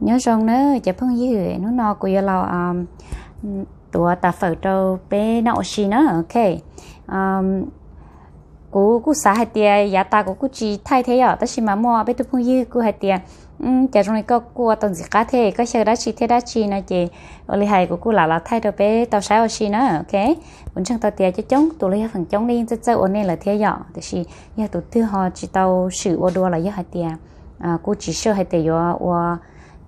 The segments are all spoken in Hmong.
Nyob zoo na cov phooj ywg, hnub no kuv yuav los tuav tas fawm rau peb noj ua si na, ok. Kuv kuj xav hais tias yav tas kuv kuj tsis thaij thiab yom, tab sis mas muaj peb tug phooj ywg kuj hais tias, cas zoo li koj kuj ua tau ntxim qab thiab, koj xyaw dab tsi thiab dab tsi no ces ua li hais kuv kuj lam los thaij rau peb tau saib ua si na, ok. Kuv ntseeg tau tias coob coob tus los yog feem coob nej yeej txawj txawj ua nej lawm thiab yom, tiam sis yog tus twg ho tsis tau swm ua dua los yog hais tias kuj tsis sure hais tias yuav ua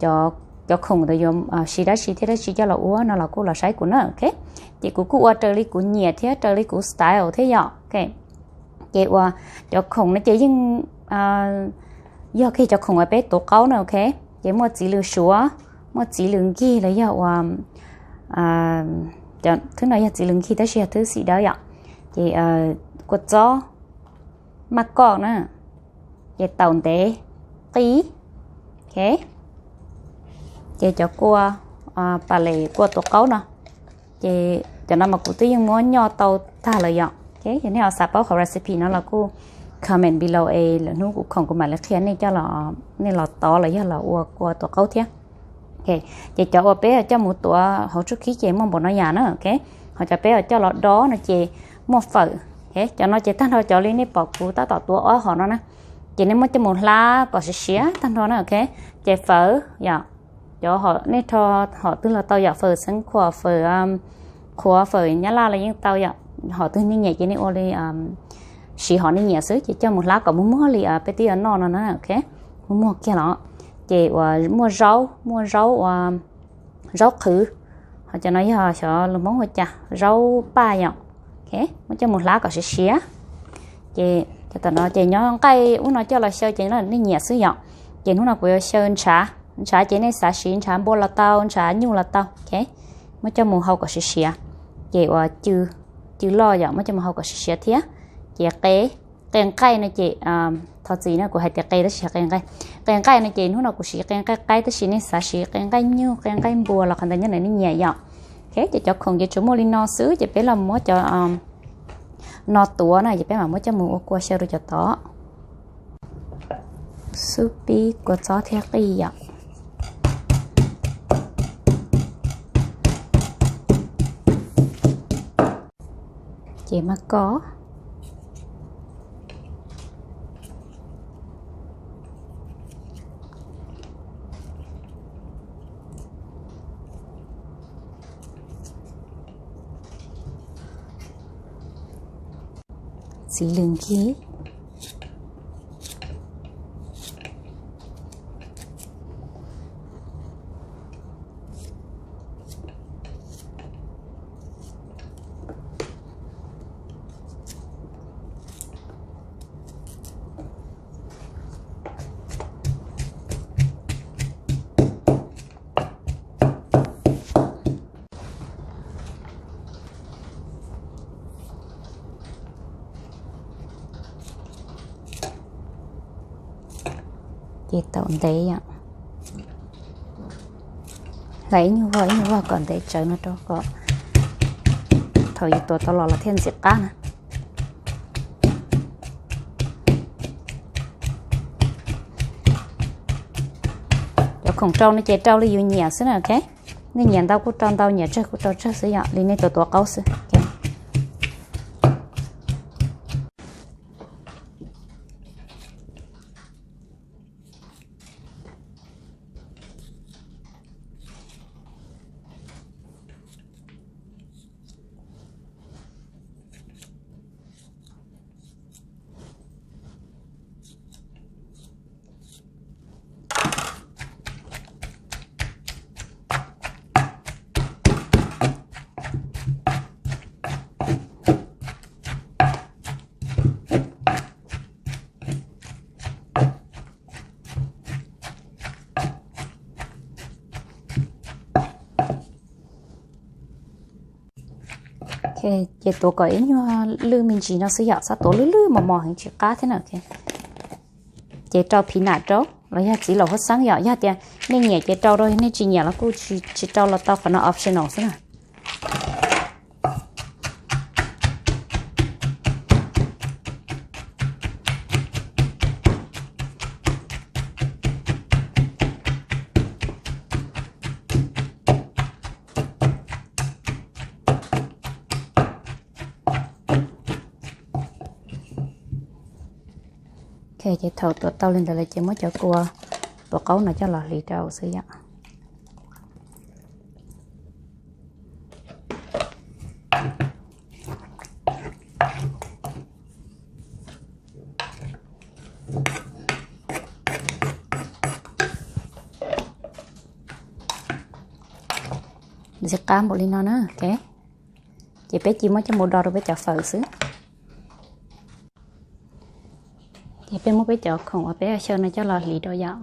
cov khoom ntawd yuav siv dab tsi thiab dab tsi coj los ua no los kuj los saib kuv na, ok. Ces kuv kuj ua raws li kuv nyiam thiab raws li kuv style thiab yom, ok. Ces ua cov khoom no ces yeej yog kiag cov khoom uas peb tuav qaub na, ok. Ces muaj txiv lws suav, muaj txiv lws nkig los yog ua, thwb no yog txiv lws nkig tab sis yog thwb xim dawb yom. Ces kua txob, maj koj na, ces taum ntev, qij, ok. Ces cov kua, pam les kua tuav qaub no, ces cov no mas kuv twb yeej muab nyoj tau tag lawm yom. Ok, yog nej ho xav paub qhov recipe no los kuj comment below es lwm hnub kuv khoom kuv mam li qhia nej coj los, nej los tov los yog los ua kua tuav qaub thiab. Ok, ces cov uas peb coj mus tuav hauv tsuj khib ces muaj npaum no yam na, ok. Ho cov peb coj los dob no ces muaj fawm, ok. Cov no ces tag nrho cov li nej pom kuv tab tom tuav ob hom no na, ces nej muab coj mus hlab kom siav siav tag nrho na, ok. Ces fawm yom, cov hom nej rho hom twg los tau yom, fawm xeev khuam, fawm qhuav, fawm nyab laj los yeej tau yom. Hom twg nej nyiam ces nej ua li siv hom nej nyiam xwb, ces coj mus hlab kom muag muag li peb twb yuav noj no na, ok. Muag muag kiag los, ces uas muaj zaub, muaj zaub ua zaub qhwv, ho cov no yog xyov lus Hmoob ua cas, zaub paj yom, ok. Muab coj mus hlab kom siav siav. Ces cov tom no ces nyob nqaij ub no coj los xyaw ces nej nyiam xwb yom. Ces hnub no kuv yuav xyaw ntshav, ntshav ces nej xav siv ntshav npua los tau, ntshav nyuj los tau, ok. Muab coj mus hau kom siav siav. Ces uas cw, cw loj yom, muab coj mus hau kom siav siav thiab. Ces qe, qe nqaij no ces, thov txim no kuv hais tias qe tab sis qe nqaij. Qe nqaij no ces hnub no kuv siv qe nqaij qaib tab sis nej xav siv qe nqaij nyuj, qe nqaij npua los qhov ntawd nyob ntawm nej nyiam yom. Ok, ces cov khoom ces tsuas muaj li no xwb, ces peb los muab cov no tuav na, ces peb mam muab coj mus ua kua xyaw rau cov tod. Xub pib kua txob thiab qij yom. Ces maj koj, txiv lws nkig. Ces taum ntev yom. Hlais ib nyuag vog ib nyuag vog kom ntev tsawv no rau kom thaum yuav tuav tau los los thiaj ntxim qab na. Cov khoom rau no ces rau li yus nyiam xwb na, ok. Nej nyiam ntau kuj rau ntau, nyiam tsawg kuj rau tsawg xwb yom, li nej tuav tuav qaub xwb. Ok, ces tuav kom ib nyuag lwj me ntsis no xwb yom, txhob tuav lwj lwj mos mos heev tsis qab thiab na. Ces rau phim nam rau los yog txiv laum huab xeeb yom, yog tias nej nyiam ces rau rau, nej tsis nyiam los kuj tsis rau los tau, qhov no optional xwb na. Ok, ces thaum tuav tau li ntawd lawm ces muab cov kua puas qaub no coj los hliv rau xwb yom. Ntxim qab npaum li no na, ok. Ces peb cia muab coj mus do rau peb cov fawm xwb. Ces peb muab peb cov khoom uas peb xyaw no coj los hliv rau yom.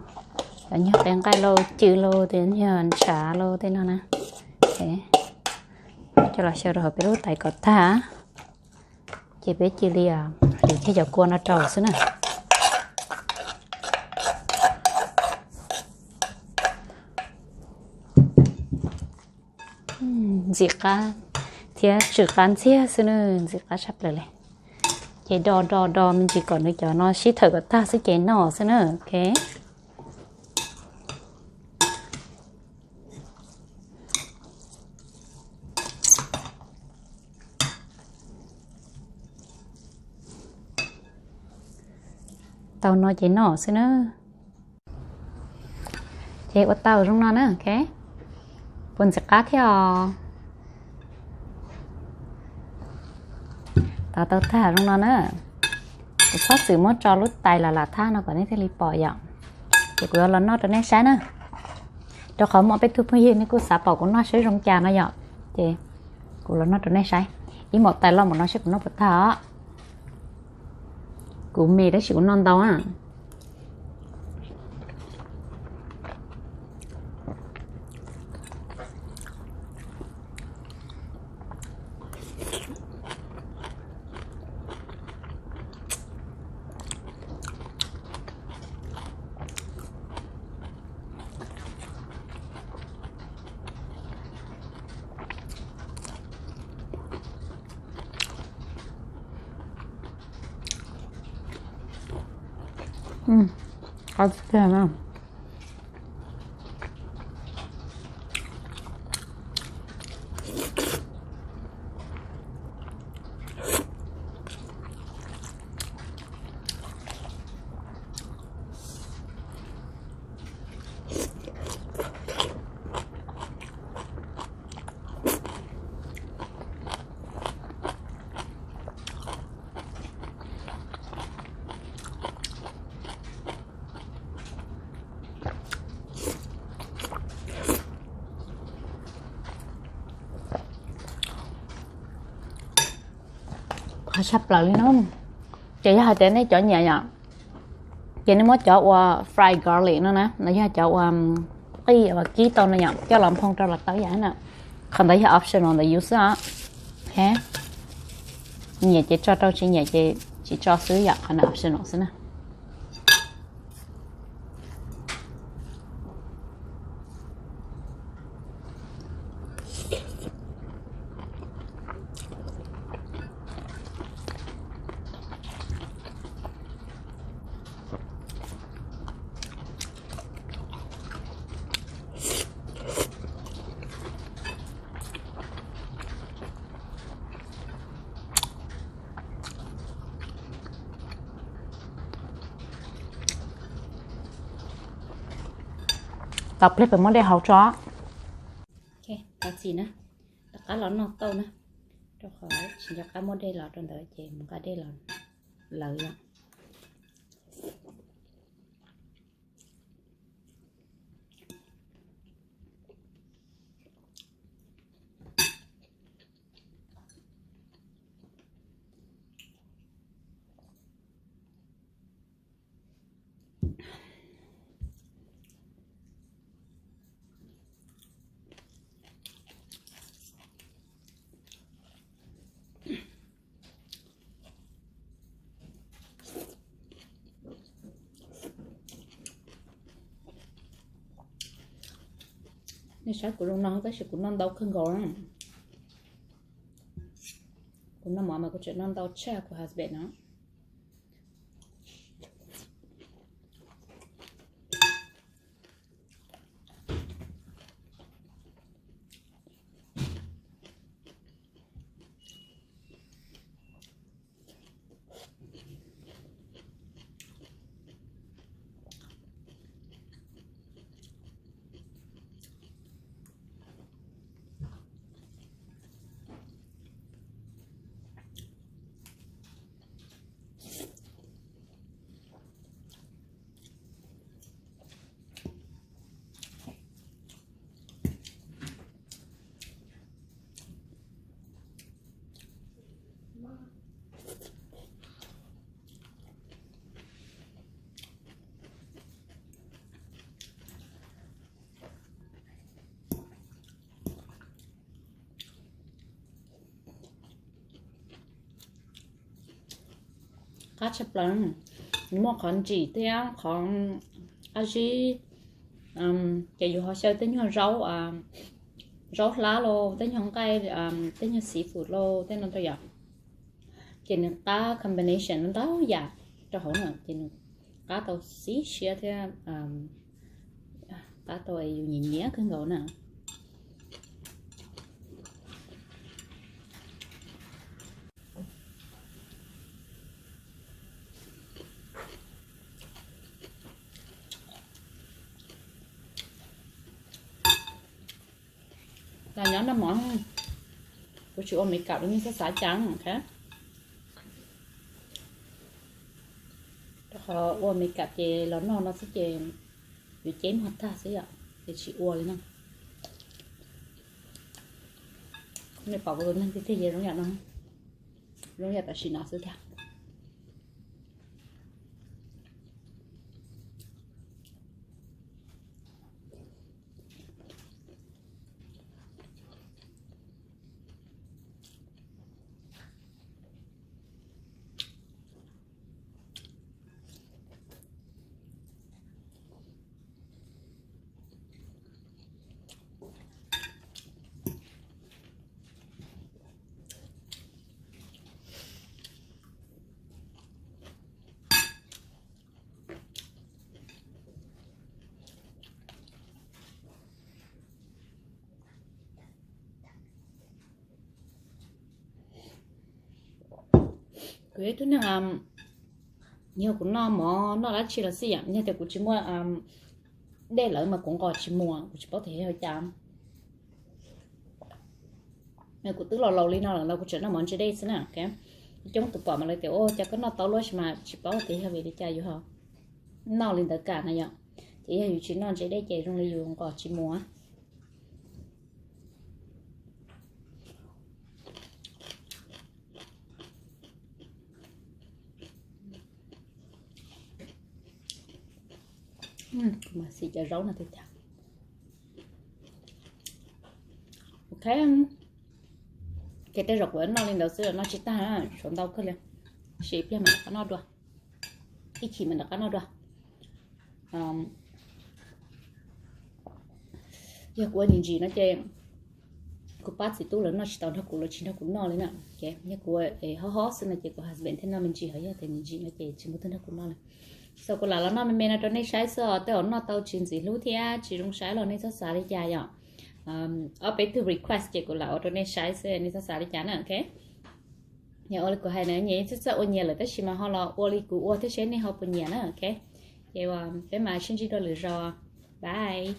Cov nyuag qe nqaij lauj, cw lauj, tej nyuag ntshav lauj, tej no na. Coj los xyaw rau hauv peb lub tais kom tag. Ces peb cia li hliv kiag cov kua no rau xwb na. Ntxim qab thiab tsw qab ntxiag xwb na, ntxim qab tshaj plaws li. Ces do do do me ntsis kom nws cov no sib thawm kom tag xwb ces noj xwb na, ok. Tau no ces noj xwb na. Ces ua tau zoo no na, ok. Puas ntxim qab thiab os? Tau tau tag zoo no na. Kuv txhob txwm muab tso lub tais los lam thab no kom nej thiaj li pom yom. Ces kuv yuav los noj rau nej saib na. Rau qhov muaj peb tug phooj ywg nej kuj xav pom kuv noj saib zoo cas no yom. Ces kuv los noj rau nej saib. Ib maum tais loj npaum no saib kuv noj puas tag os. Kuv me tab sis kuv noj ntau na. Qab tiag na. Qhov tshaj plaws li no, ces yog hais tias nej cov nyiam yom, ces nej muab cov ua fried garlic no na, no yog cov ua qij uas kib tau no yom, coj los nphoo rau los tau yam na. Qhov ntawd yog optional ntawm yus xwb os. Nyiam ces tso rau, tsis nyiam ces tsis tso xwb yom, qhov ntawd optional xwb na. Tau pliag pem muab dej hau tso. Tau txim na, rov qab los noj tauj na, rau qhov tsis nco qab muab dej los rau ntawd ces mus nqa dej los lawv yom. Nej saib kuv zoo no tab sis kuv noj ntau kawg nkaus na. Kuv noj mov mas kuv tseem noj ntau tshaj kuv husband no. Qab tshaj plaws, nws muaj qhov ntsim thiab qhov qab zib. Ces yus ho xyaw tej nyuag zaub, zaub hlab los tej nyuag nqaij, tej nyuag seafood los tej no rau yom. Ces nws qab combination ntau yam rau hauv na, ces nws qab tau xib siab thiab qab tau yus nyiam nyiam kawg nkaus na. Los nyob noj mov, kuv tsis ua makeup rau nej txhob xav cas. Rau qhov ua makeup ces los noj no xwb ces yuav ceb mog tag xwb yom, ces tsis ua li no. Nej pom kuv tus neeg tiag tiag ces zoo yam no, zoo yam tam sim no xwb tiag. Kuv yog ib tug neeg, yog kuv noj mov noj dab tsi los xij yom, yog tias kuv tsis muaj dej lawm mas kuv nqos tsis muag, kuv tsis paub tias yog cas. Kuv twb laus laus li no lawm los kuv tseem noj mov ntse dej xwb na. Coob tus pom mas lawv tias, ua cas koj noj tau luaj, tab sis mas tsis paub tias yog vim li cas yus ho noj li ntawd kam na yom. Ces yog yus tsis noj ntse dej ces zoo li yus nqos tsis muag. Kuv mam xim cov zaub no tiag tiag. Ok, ces tej zaum kuv noj li ntawd xwb, noj tsis tag, tshuav ntau kawg li. Sim pliag mam rov qab noj dua, ib chim mam rov qab noj dua. Yog kuv ua ntsim ntsim no ces kuv pab txiv tub lawv noj tsis tau nrog kuv, lawv tsis nrog kuv noj li na. Yog kuv ua hob hob xwb no ces kuv husband thiaj noj me ntsis, ho yog tias ntsim ntsim no ces tsis muaj tus nrog kuv noj li. So kuv lam los noj me me no rau nej saib xwb os, tej zaum noj tau tsis ntxim hlub thiab tsis zoo saib los nej txhob xav li cas yom. Ob peb tug request ces kuv lam ua rau nej saib xwb, nej txhob xav li cas na, ok. Yog ua li kuv hais na, nyias txawj txawj ua nyias lawm tab sis mas ho los ua li kuv ua thiab seb nej ho puas nyiam na, ok. Ces peb mam sib ntsib dua lwm zaus, bye.